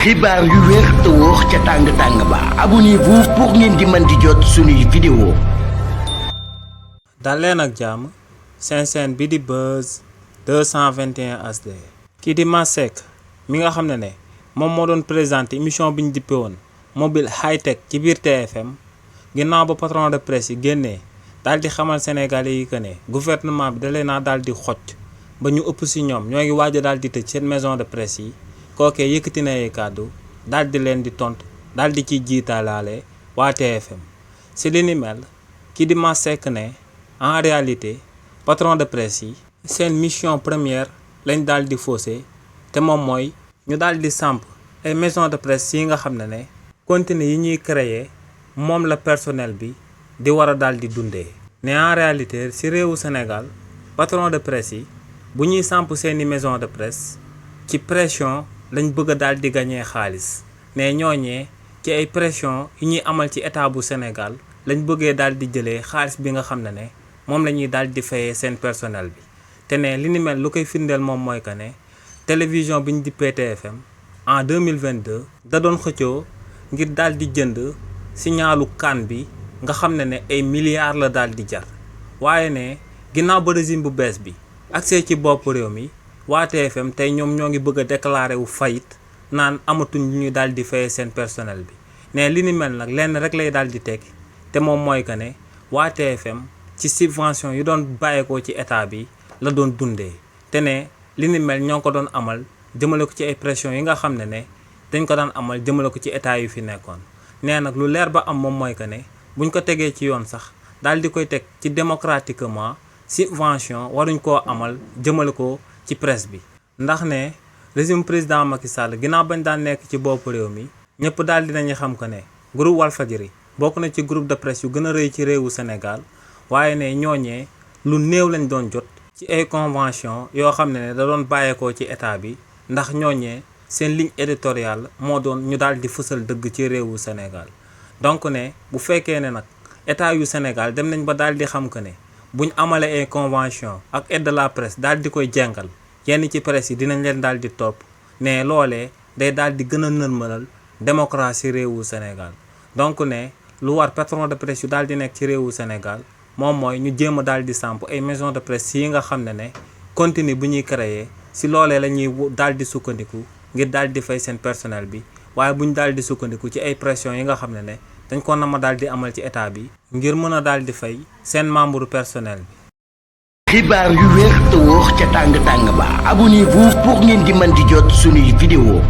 xibaar yu wér te wóor ca tàng-tàng ba abonnez-vous pour ngeen di mën di jot suñuy vidéo. dal leen ak jàmm seen chaîne bi di Buzz 221 HD. kii di Masseck mi nga xam ne moom moo doon présenté émission bi ñu dippe woon mobile high tech ci biir TFM ginnaaw ba patron de presse yi génnee daal di xamal Sénégalais yi que ne gouvernement bi da leen a daal di xoj ba ñu ëpp si ñoom ñoo ngi waaj a daal di tëj seen maison de presse yi. kookee yëkkati na ay kàddu daal di leen di tontu daal di ciy jiitalaale waa TFM si li ni mel kii di Masseck ne en réalité patron de presse yi seen mission première lañ daal di faussé te moom mooy ñu daal di samp ay maison de presse yi nga xam ne contenu yi ñuy créer moom la personnel bi di war a daal di dundee. ne en réalité si réewu Sénégal patron de presse yi bu ñuy samp seeni maison de presse ci pression lañ bëgg a daal di gagné xaalis ne ñooñee ci ay pression yi ñuy amal ci état bu Sénégal lañ bëggee daal di jëlee xaalis bi nga xam ne moom la ñuy daal di fayee seen personnel bi te ne li ni mel lu koy firndeel moom mooy que ne télévision bi ñu dippee TFM en 2022 da doon xëccoo ngir daal di jënd signalu CAN bi nga xam ne ay milliards la daal di jar waaye ne ginnaaw ba régime bu bees bi accès ci bopp réew mi waa TFM tey ñoom ñoo ngi bëgg a déclaré wu faillite naan amatuñ lu ñu daal di fayee seen personnel bi ne li ni mel nag lenn rek lay daal di tekki te moom mooy que ne waa TFM ci subvention yi doon bàyyeekoo ci état bi la doon dundee te ne li ni mel ñoo ko doon amal jëmale ko ci ay pression yi nga xam ne dañ ko daan amal jëmale ko ci état yu fi nekkoon nee nag lu leer ba am moom mooy que ne buñ ko tegee ci yoon sax daal di koy teg ci démocratiquement subvention waruñ koo amal jëmale ko ci presse bi ndax ne régime président Macky Sall ginnaaw bañ daan nekk ci bopp réew mi ñëpp daal dinañu xam que ne groupe Walfadjri bokk na ci groupe de presse yu gën a rëy ci réewu Sénégal waaye ne ñooñee lu néew lañ doon jot ci ay convention yoo xam ne da doon bàyyeekoo ci état bi ndax ñooñee seen ligne éditoriale moo doon ñu daal di fësal dëgg ci réewu Sénégal donc ne bu fekkee ne nag état yu Sénégal dem nañ ba daal di xam que ne buñ amalee ay convention ak aide de la presse daal di koy jàngal yenn ci presse yi dinañ leen daal di topp ne loolee day daal di gën a nërmalal démocratie réewu Sénégal donc ne lu war patron de presse yu daal di nekk ci réewu Sénégal moom mooy ñu jéem a daal di samp ay maison de presse yi nga xam ne contenu bu ñuy créer si loolee la ñuy daal di sukkandiku ngir daal di fay seen personnel bi waaye bu ñu daal di sukkandiku ci ay pression yi nga xam ne dañ ko nama daal di amal ci état bi ngir mën a daal di fay seen membre personnel bi. xibaar yu wér te wóor ca tàng-tàng ba abonnez-vous pour ngeen di mën di jot suñuy vidéo.